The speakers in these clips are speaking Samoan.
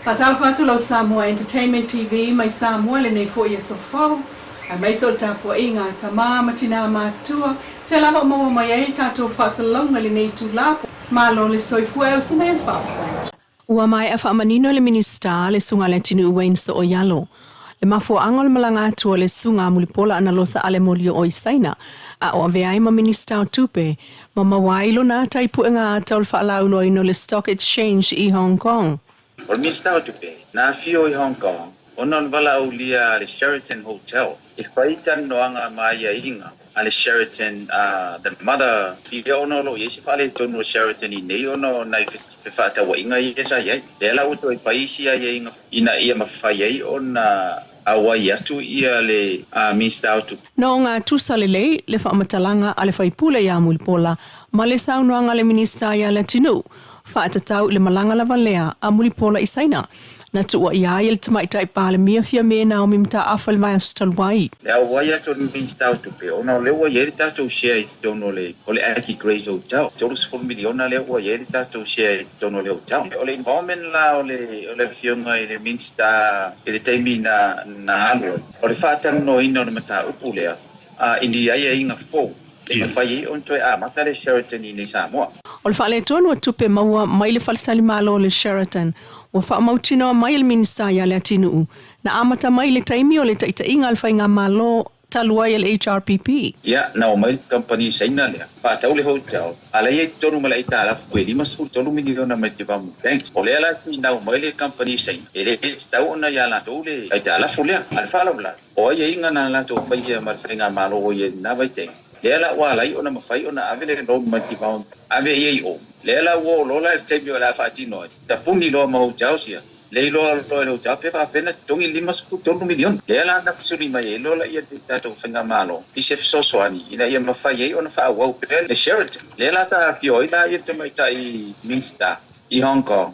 Faatalofa atu lau Samoa Entertainment TV mai Samoa i lenei foi aso fou, aemaise o le tapuaiga a tama ma tinā matutua, fea lava o maua mai ai le tatou faasalalauga i lenei itula. Malo le soifua e uso mai le faafofoga. Ua maea faamanino e le Minisita le Susuga a Leatinuu Wayne Sooialo le mafuaaga o le malaga atu a le Susuga a Mulipola Anarosa Ale Molioo i Saina a o avea ai ma Minisita o Tupe ma maua ai lona ata i puega ata o le faalauiloaina o le Stock Exchange i Hong Kong. O le Minisita o Tupe, na afio i Hong Kong ona o le valaaulia a le Sheraton Hotel e fai talanoaga ma aiaiga a le Sheraton the mother ia ona o lo o i ai se faaletonu o Sheraton i nei ona o nai fefaatauaiga ia sa i ai. Lea la ua toe fai isi aiaiga ina ia mafai ai ona auai atu ia le Minisita o Tupe. Na ogatusa lelei le faamatalaga a le faipule ia Mulipola ma le saunoaga a le Minisita ia Leatinuu faatatau i le malaga lava lea a Mulipola i Saina na tuuaia ai e le Tamaitai Palemia Fiame Naomi Mataafa i le vaiaso talu ai. Le auai atu o le Minisita o Tupe ona o lea ua i ai le tatou share i totonu o le Aggie Grey's Hotel, $30 miliona lea ua i ai le tatou share i totonu o le hotel. O le involvement la o le Afioga i le Minisita i le taimi na alu ai, o le faatalanoaina o le mataupu lea i ni aiaiga fou e mafai ai ona toe amata le Sheraton i inei i Samoa. O le faaletonu o tupe maua mai le faletalimalo o le Sheraton ua faamautinoa mai e le Minisita ia Leatinuu na amata mai i le taimi o le taitaiga a le faigamalo talu ai a le HRPP. Ia, na omai le kamupani Saina lea, faatau le hotel, a la e i ai i totonu ma le aitalafu e $53 miliona mai le Development Bank. O lea la e finau mai le kamupani Saina, e le tatau ona ia latou le aitalafu lea. A o le faalavelave, o aiaiga na latou faia ma le faigamalo o i ai i lena vaitaimi, lea la ua ala ai ona mafai ona ave le loan mai le Development Bank, ave i ai i o. Lea la ua oo loa la i le taimi o le a faatino ai, tapuni loa ma hotels ia, Le iloa loa e le hotel pe faapefea ona totogi le $53 miliona. Lea la na fesili mai ai loa laia le tatou faigamalo i se fesoasoani ina ia mafai ai ona faaauau pea le Sheraton. Lea la sa afio ai la ia le tamaitai Minista i Hong Kong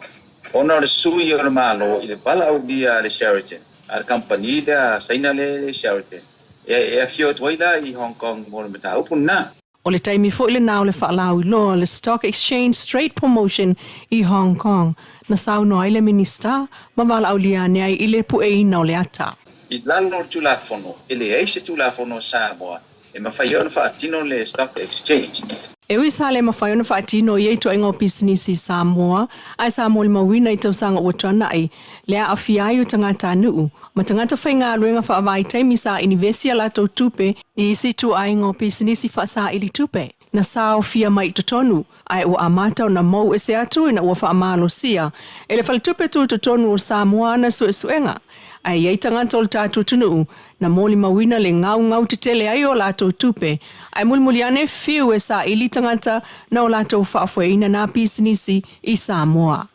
ona o le sui o le Malo i le valaaulia a le Sheraton, a le kamupani lea a Saina lea e Sheraton, e afio atu ai la i Hong Kong mo le mataupu lena. O le taimi foi lena o le faalauiloa o le Stock Exchange Straight Promotion i Hong Kong, na saunoa ai le Minisita ma valaaulia ane ai i le pueina o le ata. I lalo o le Tulafono, e leai se Tulafono a Samoa e mafai ai ona faatino le Stock Exchange. E ui sa le mafai ona faatino ia ituaiga o pisinisi i Samoa, ae sa molimauina i tausaga ua tuanai le aafia ai o tagatanuu ma tagata faigaluega faavaitaimi sa inivesi a latou tupe i isi ituaiga o pisinisi faasaili tupe na saofia mai i totonu ae ua amata ona mou ese atu ina ua faamalosia e le Faletupe Tutotonu o Samoa ana suesuega ae i ai tagata o le tatou atunuu na molimauina le gaugau tetele ai o latou tupe ae mulimuli ane fiu e saili tagata na o latou faafoeina nā pisinisi i Samoa.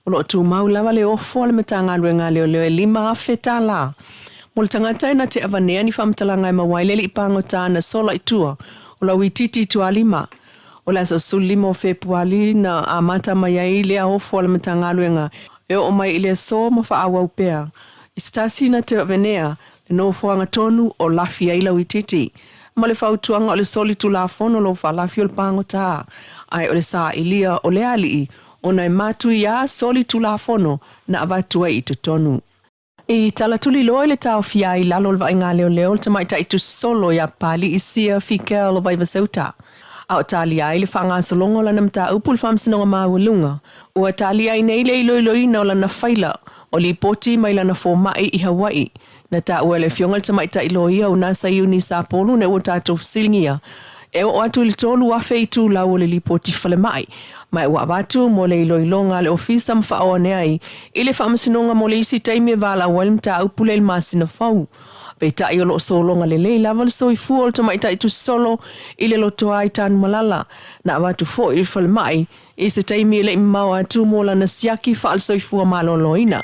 O lo o tumau lava le ofo a le Matagaluega a Leoleo e $5,000 mo le tagata e na te avanea ni faamatalaga e maua ai le alii pagota na sola i tua o Lauitiiti Tualima. O le aso 15 o Fepuali na amata mai ai lea ofo a le Matagaluega e oo mai i le aso ma faaauau pea i se tasi na te avanea le nofoaga tonu o lafi ai Lauitiiti ma le fautuaga o le soli tulafono lou faalafi o le pagota ae o le sailia o le alii ona e matuia soli tulafono na avatu ai i totonu. I tala tuliloa i le taofia ai i lalo o le vaaiga leoleo le tamaitai tusisolo ia Papalii Sia Fikel o Vaivaseuta, a o talia ai le faagasologa o lana mataupu i le Faamasinoga Maualuga, ua talia ai nei le iloiloina o lana faila o lipoti mai lana fomai i Hawaii. Na taua e le Afioga i le Tamaitai Loia o Nasa Iuni Sapolu ina ua tatou fesiligia e oo atu i le 3,000 itulau o le lipoti falemai, ma ua avatu mo le iloiloga a le Ofisa ma faaoo ane ai i le Faamasinoga mo le isi taimi e valaau ai le mataupu lea i le masina fou. Peitai o lo o sologa lelei lava le soifua o le tamaitai tusisolo i le lotoa i Tanumalala. Na avatu foi i le falemai i se taimi e le i mamao atu mo lana siaki faale-soifua maloloina,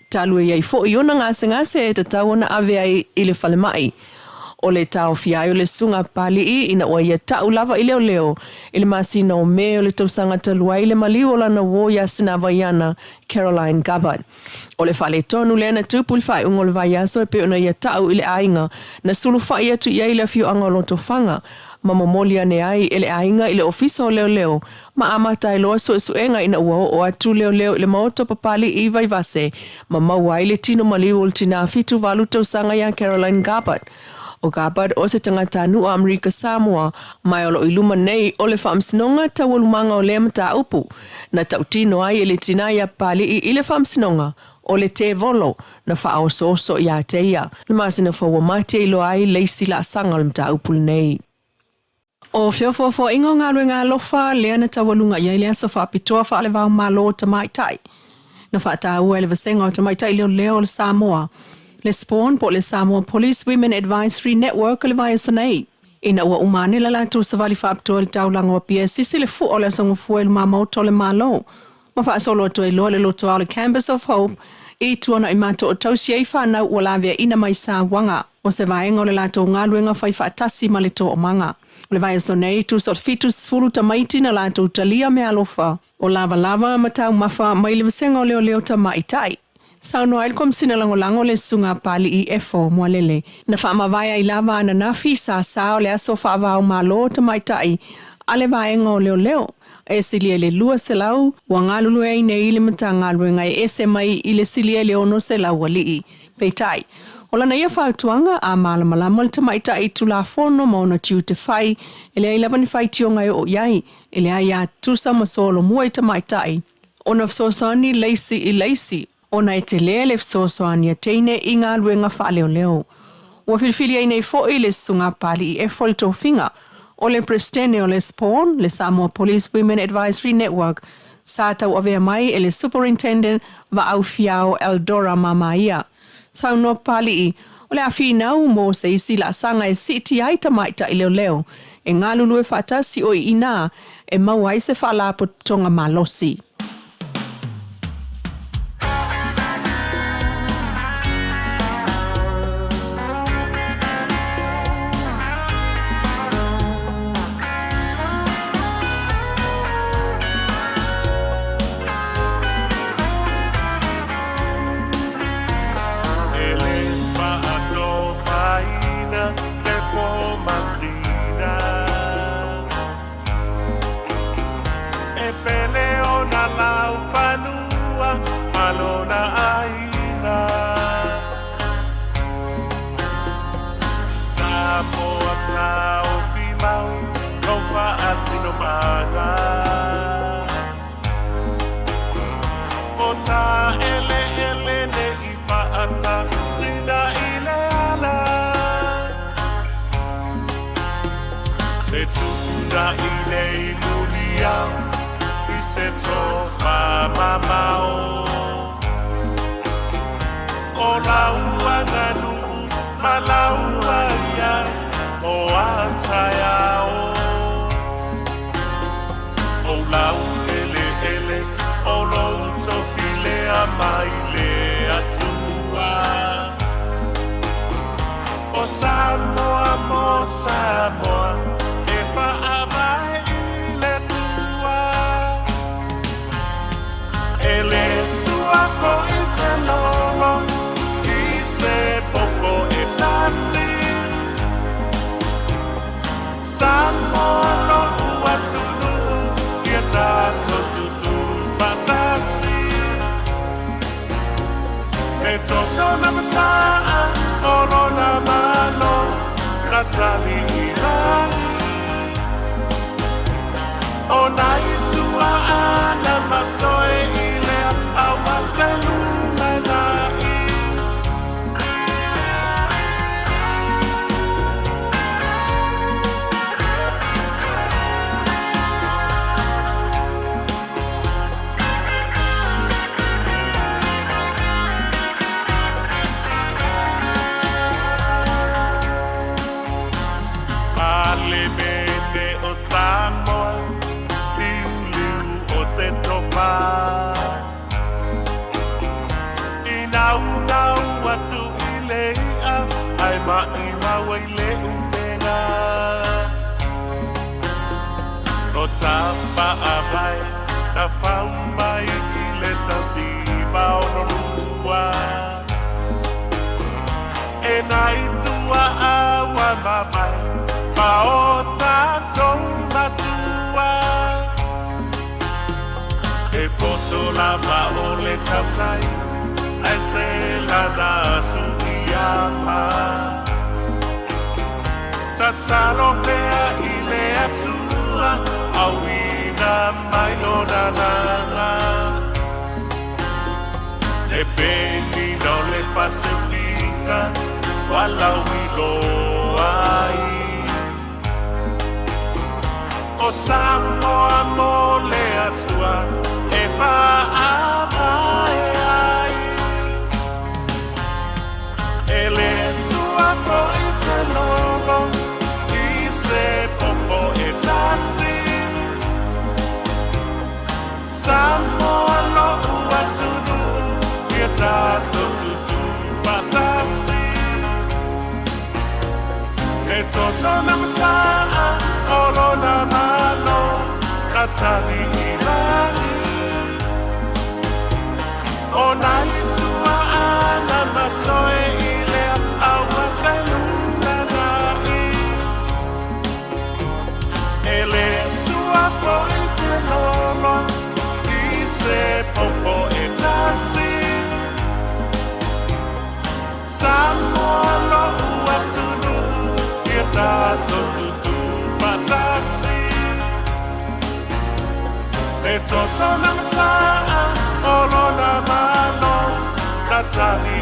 talu e i ai foi ona gasegase e tatau ona ave ai i le falemai. O le taofia ai o le Susuga a Papalii ina ua ia ta'u lava i leoleo i le masina o Me o le tausaga talu ai le maliu o lana uō iā Sinavaiana, Caroline Gabbard. O le faaletonu lea na tupu i le faaiuga o le vaiaso e pei ona ia ta'u i le aiga na sulufa'i atu i ai le afioaga o Lotofaga. Ma momoli ane ai e le aiga i le Ofisa o Leoleo ma amata ai loa suesuega ina ua oo atu leoleo i le maota o Papali'i i Vaivase ma maua ai le tino maliu o le tinā 78 tausaga ia Caroline Garbutt. O Garbutt o se tagatanuu o Amerika Samoa ma o lo o i luma nei o le Faamasinoga taualumaga o lea mataupu na tautino ai e le tinā ia Papali'i i le Faamasinoga o le tevolo na faaosooso ia te ia. Le masina fou ua mati e iloa ai le isi laasaga o le mataupu lenei. O feofoofoaiga o galuega alofa lea na taualuga i ai le aso faapitoa faale-va-o-Malo o Tamaitai. Na faataua e le Vasega o Tamaitai Leoleo o le Samoa, le SPAWN po o le Samoa Police Women Advisory Network i le vaiaso nei. Ina ua uma ane le latou savali faapitoa i le taulaga o Apia e sisi le fua o le Aso Gafua i luma maota o le Malo ma faasolo atu ai loa le lotoa o le Campus of Hope i Tuanaimato o tausi ai fanau ua laveaina mai sauaga. O se vaega o le latou galuega fai faatasi ma le toomaga. O le vaiaso nei, tusa o le 70 tamaiti na latou talia meaalofa o lavalava ma taumafa mai le Vasega o Leoleo Tamaitai. Saunoa ai le Komesina Lagolago le Susuga a Papali'i Efo Mualele. Na faamavae ai lava ananafi sasā o le aso faava-o-Malo Tamaitai a le Vaega o Leoleo. E silia i le 200 ua galulue ai nei i le Matagaluega e ese mai i le silia i le 600 alii. Peitai, o lana ia fautuaga a malamalama le tamaitai i Tulafono ma ona tiute fai, e leai lava ni faitioga e oo i ai, e leai a tutusa ma solomua i tamaitai ona fesoasoani le isi i le isi, ona e telē le fesoasoani a teine i galuega faaleoleo. Ua filifili ai nei fo'i le Susuga a Papali'i Efo i le tofiga o le Peresetene o le SPAWN, le Samoa Police Women Advisory Network, sa tauavea mai e le Superintendent Vaau Fiao Eldora Mamaia. Saunoa Papali'i, o le a finau mo se isi laasaga e siitia ai tamaitai leoleo e galulue faatasi o i inā e maua ai se faalapotopotoga malosi. E le faatopaina le po masina, E pele ona laufanua ma lona aiga. Samoa taofi mau lou faasinomaga. O ta eleele ne i paata sina i le ala. E tupuna i nei muliau i se tofa mamao. O lau aganuu ma lau aia o a taeao. O lau eleele o lou tofi lea mai le Atua. O Samoa mo Samoa e faavae i le Atua. E le sua foi se lolo i se popo e tasi. Samoa lo'u atunuu ia tatou tutufaatasi. E toto na masaa o lona Malo na tali i lagi. O nai tua'a na masoe i lea aua se lumanai. Palemene o Samoa, liuliu o se tofa. I naunau atu i le i'a, ae maʻimau ai le ʻupega. O tapaʻavae na fau mai i le 162. E nai tua'a ua mavae ma o o le tautai ai se lana suiama. Tatalo pea i le Atua auina mai lona lana. E penina o le Pasefika walauiloa ai. O Samoa mo le Atua e fa'avae ai. E le sua fo'i se lolo i se popo e tasi. Samoa lo'u atunu'u ia tatou tutu fa'atasi. E toto na masa'a o lona malo ka tali i lagi. O nai tua'ana masoe i lea aua felulalai. E le sua fo'i se lolo i se popo e tasi. Samoa lo'u atunu'u ia tatou tutu fa'atasi. E toto na masa'a o lona malo ka tali.